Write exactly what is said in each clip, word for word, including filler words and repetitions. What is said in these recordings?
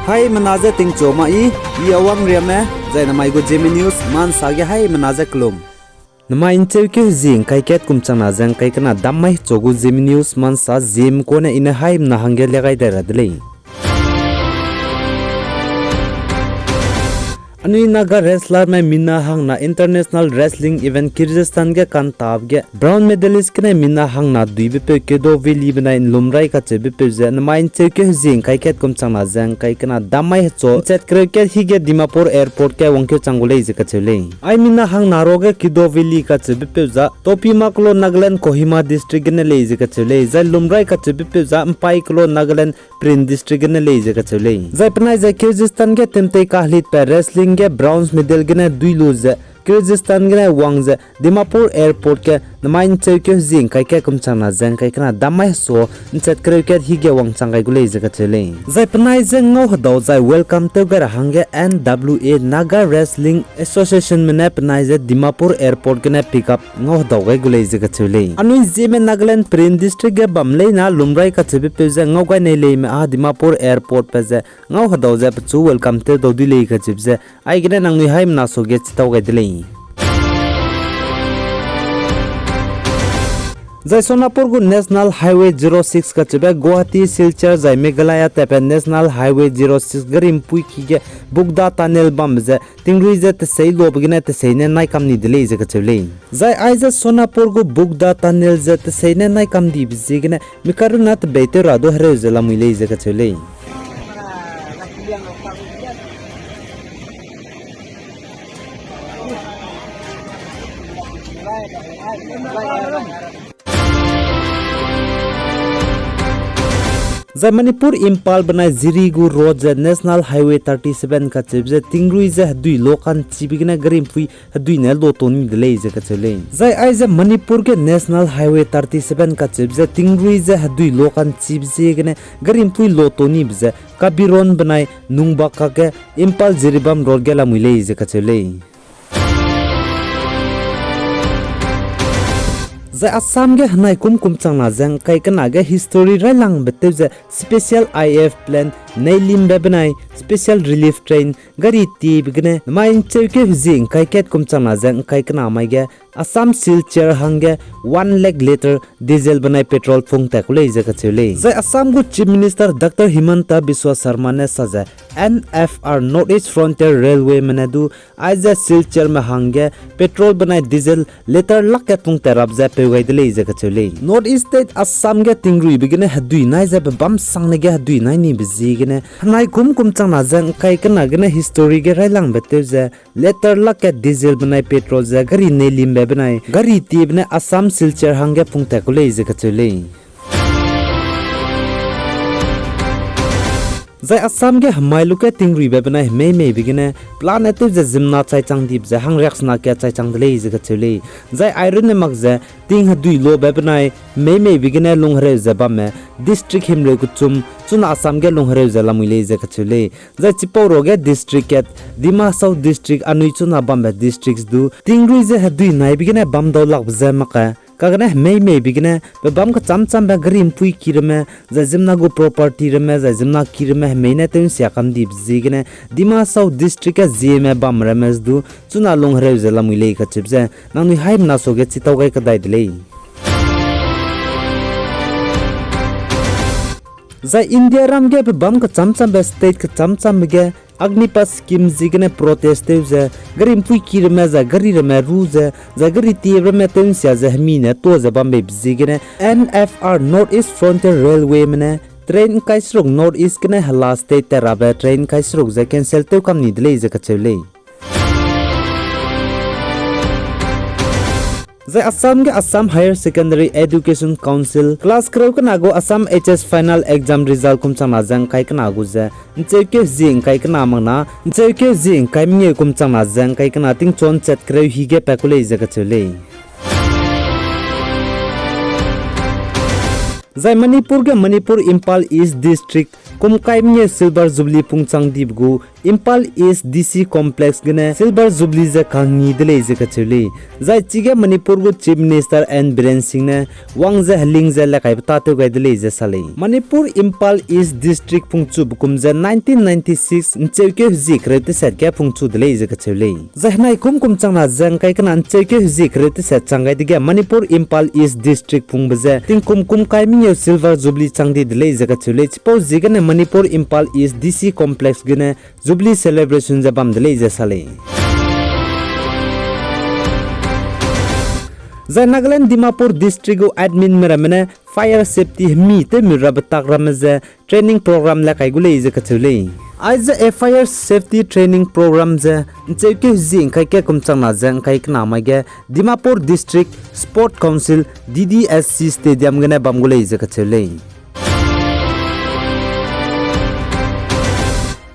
Haimena je tingchu ma i, i Awang Riame, zai namai gu Zeme News mansa ge haimena je kelum. Namai ’ncheukeu hezie ’ngkai kat kum changna ze ’ngkai kena dam mai hechu gu Zeme News mansa Zeme kune i ne haimena hangge lia gai dai ra de lei. Anui Naga wrestlerme mina hangna international wrestling event Kyrgyzstan ge kantabe ge bronze medalist gene mina hangna duibepeu Kedovili benai ’nlumrai kacheubepeu ze namai ’ncheukeu hezie ’ngkai kat kum changna ze ’ngkai kena dam mai hechu ’nchat kereu kat hige Dimapur Airport ge wangkeu chang gu lei ze kacheu lei. Ai mina hangna ruage Kedovili kacheubepeu za Topimaklo Nagaland Kohima District gene lei ze kacheu lei, zai ’nlumrai kacheubepeu za Mpaiklo Nagaland Peren District gene lei ze kacheu lei. Zai penai ze Kyrgyzstan ge temtei kahelitbe wrestling ge bronze medal gene dui lu ze Kyrgyzstan gene wang ze Dimapur Airport ge namai ’ncheukeu hezie ’ngkai kat kum changna ze ’ngkai kena dam mai hechu ’nchat kereu kat hige wangchang gai gu lei ze kacheu lei. Zai penai ze ngau hedau zai welcome tew gai ra hangge N W A Naga Wrestling Associationme ne penai ze Dimapur Airport gene pick up ngau hedau gai gu lei ze kacheu lei. Anui Zeme Nagaland Peren District ge bam leina ’nlumrai kacheubepeu ze ngau gai nei leime â Dimapur Airportbe ze ngau hedau ze pechu welcome tew dau dui lei kacheube ze aigene nangnui haimena suage chitau gai de lei. Zai Sonapur gu National Highway zero six kacheube Guwahati, Silchar zai Meghalaya tatbe National Highway zero six garimpui ki ge Bugda Tunnel bambe ze tingrui ze tesei lobe gene tesei ne nai kam ni de lei ze kacheu lei. Zai aize Sonapur gu Bugda Tunnel ze tesei ne nai kam dibe ziegene mi karunna tebeitew ra du hereu ze lamui lei ze kacheu lei. Zai Manipur Imphal benai Jiri gu road ze National Highway thirty seven kacheube ze tingrui ze hedui lo ka'nchibe gene garimpui hedui ne lo to ni de lei ze kacheu lei. Zai aize Manipur ge National Highway thirty seven kacheube ze tingrui ze hedui lo ka'nchibe ziegene garimpui lo to nibe ze Kabiron benai Nungbakak ge Imphal Jiribam road ge lamui lei ze kacheu lei. Zai Assam ge henai kum kum changna ze ’ngkai kena ge history railangbe tew ze special I F plan neilimbe benai special relief train gari tiebe gene namai ’ncheukeu hezie ’ngkai kat kum changna ze ’ngkai kena mai ge Assam Silchar hangge one lakh litre diesel benai petrol pung tat ku lei ze kacheu lei. Zai Assam gu Chief Minister Doctor Himanta Biswa Sarma ne sa ze N F R North East Frontier Railwayme ne du aize Silcharme hangge petrol benai diesel litre lak kat pung tat rap ze peu gai de lei ze kacheu lei. North East State Assam ge tingruibe gene hedui nai ze pebâm sangne ge hedui nai nibe ziegene henai kum kum changna ze ’ngkai kena gene history ge railangbe tew ze litre lak kat diesel benai petrol ze gari neilimbe benai gari tiebe ne Assam Silchar hangge pung tat ku lei ze kacheu lei. Zai Assam ge hemai luke tingruibe benai hemei meibe gene plan ne tew ze ziemmena chaichang dibe ze hangriaksena kat chaichang de lei ze kacheu lei. Zai airunne mak ze ting hedui lobe benai hemei meibe gene lunghereu ze bamme district himreu kechum chuna Assam ge lunghereu ze lamui lei ze kacheu lei. Zai chipau ruage district kat Dima Hasao District anui chuna bambe districts du tingrui ze hedui naibe gene bam dau lakbe ze mak ge kagene hemei meibe gene pebâm kechâm châmbe gari ’mpui ki ramme, zai ziemmena gu property ramme, zai ziemmena ki ramme hemei ne tew ’nsia kam dibe ziegene Dima Hasao District ge zieme bam ramme du chuna lunghereu ze lamui lei kacheube ze nangnui haimena suage chitau gai kadai de lei. Zai India ram ge pebâm kechâm châmbe state kechâm châmbe ge Agnipath scheme ziegene protest tew ze gari ’mpui ki ramme zai gari ramme ru ze zai gari tiebe ramme tew ’nsia ze hemi ne tuâ ze bambeibe ziegene N F R North East Frontier Railwayme ne train ’ngkai seruk North East gene hela state tat rabe train ’ngkai seruk ze cancel tew kam ni de lei ze kacheu lei. Zai Assam ge Assam Higher Secondary Education Council class kereu kena gu Assam H S final exam result kum changna ze ’ngkai kena gu ze ’ncheukeu hezie ’ngkai kena makna ’ncheukeu hezie ’ngkai mengeu kum changna ze ’ngkai kena tingchua ’nchat kereu hi ge pat ku lei ze kacheu lei. Zai Manipur ge Manipur Imphal East District kum kai mengeu Silver Jubilee pungchang dibe gu Imphal East D C Complex gene Silver Jubilee ze kangi de lei ze kacheu lei. Zai chige Manipur gu Chief Minister N Biren Singh ne wang ze heling ze lekaibe tâtew gai de lei ze sa lei. Manipur Imphal East District pungchube kum ze nineteen ninety-six ncheukeu hezie kereu teset ge pungchu de lei ze kacheu lei. Zai henai kum kum changna ze ngkai kena ncheukeu hezie kereu teset chang gai dege Manipur Imphal East District pungbe ze tingkum kum kai mengeu Silver Jubilee chang di de lei ze kacheu lei. Chipau ziegene Manipur Imphal East D C Complex gene Jubilee celebration ze bam de lei ze sa lei. Zai Nagaland Dimapur District gu admin me ramme ne fire safety hemi tewmi rabe tak ramme ze training program le kai gu lei ze kacheu lei. Aize fire safety training program ze ncheukeu hezie ngkai ke kum changna ze ngkai kena mai ge Dimapur District Sport Council, D D S C Stadium gene bam gu lei ze kacheu lei.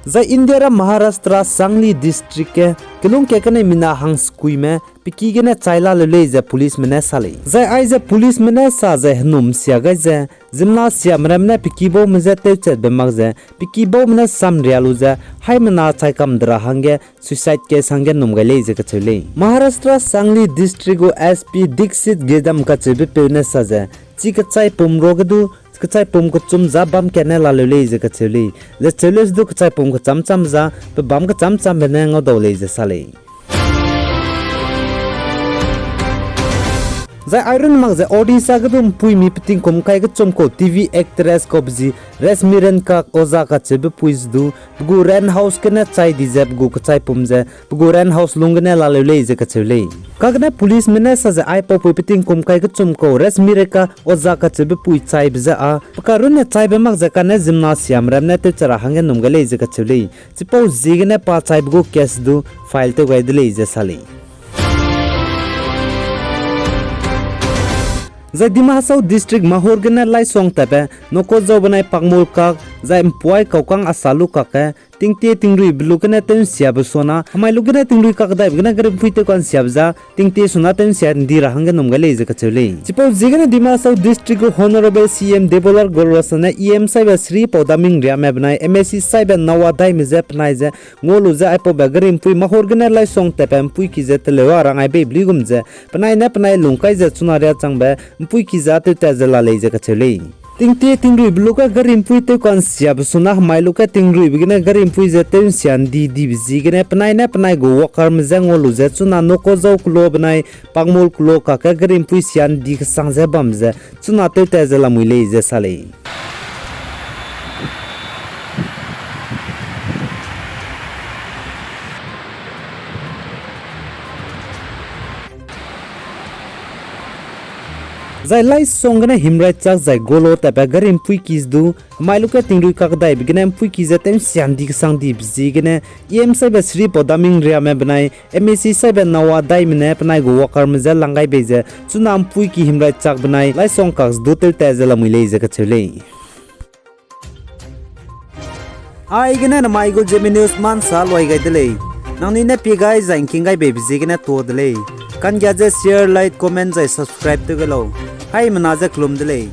Zai India ra Maharashtra Sangli District ge kelungka kene mina hangsekuime peki gene chai laleu lei ze policeme ne sa lei. Zai aize policeme ne sa ze henum sia gai ze, ziemmena siame ramme ne peki baume je tewchatbe mak ze, peki baume ne samria lu ze, haimena chai kam de ra hangge suicide case hangge num gai lei ze kacheu lei. Maharashtra Sangli District gu S P Dixit Gedam kacheube peu ne sa ze, chi kechaipum ruage du kechaipum kechum za bam kane laleu lei ze kacheu lei. Ze cheu lei se du kechaipum kecham cham za, pe bam kecham chambe ne ngaudau lei ze sa lei. Zai airun mak ze Odisha ge du mpuimi peting kum kai kechum kau T V actress kau be zi Rashmi Rekha Oza kacheube pui ze du, pe gu rent house gene chai di ze pe gu kechaipum ze, pe gu rent house lung gene laleu lei ze kacheu lei. Kagene policeme ne sa ze aipau pui peting kum kai kechum kau Rashmi Rekha Oza kacheube pui chaibe ze â, pe karunne chaibe mak ze kane ziemmena siame ramme ne tewchat ra hangge num gai lei ze kacheu lei. Chipau ziegene pa chaibe gu case du file tew gai de lei ze sa lei. Zai Dima Hasao District Mahur gene Laisong tatbe, Nokozao benai Pakmul kak, zai Mpuai kaukang Asalu kakge, tingtie tingruibe lu gene tew nsiabe sona, hemai lu gene tingrui kakdaibe gene garimpui tew kansiabe za, tingtie sona tew nsia ndi ra hangge num gai lei ze kacheu lei. Chipau ziegene Dima Hasao District gu Honourable C M Debolal Gorlosa ne E M saibe Shri Paudaming Riame benai M A C saibe Nawa Daime je penai ze ngau lu ze aipaube garimpui Mahur gene Laisong tatbe mpuiki ze teleu a rang ai beibe luigum ze, penai ne penai lungkai ze chuna riachangbe mpuiki ze tewtat ze la lei ze kacheu lei. Tingtie tingruibe lu ge garimpui tew kansiabe sona hemai lu ge tingruibe gene garimpui ze tew nsia ndi dibe ziegene penai ne penai gu workerme je ngau lu ze chuna Nokozao kelo benai Pakmul kelo kakge garimpui sia ndi kesang ze bam ze chuna tewtat ze lamui lei ze sa lei. Zai Laisong gene himraichak zai Golo tatbe garimpui ki ze du, hemai lu ge tingrui kakdaibe gene mpuiki ze tew nsia ndi kesang dibe ziegene, E M saibe Shri Paudaming Riame benai M A C saibe Nawa Daime ne penai gu workerme je lang gai bei ze, chuna mpuiki himraichak benai Laisong kak ze du tewtat ze lamui lei ze kacheu lei. Aigene namai gu Zeme News mansa luai gai de lei. Nangnui ne pie gai zai ngking gai beibe ziegene tuâ de lei. Kanggia ze share, like, comment zai subscribe tew gai lau. Haimena ze kelum de lei.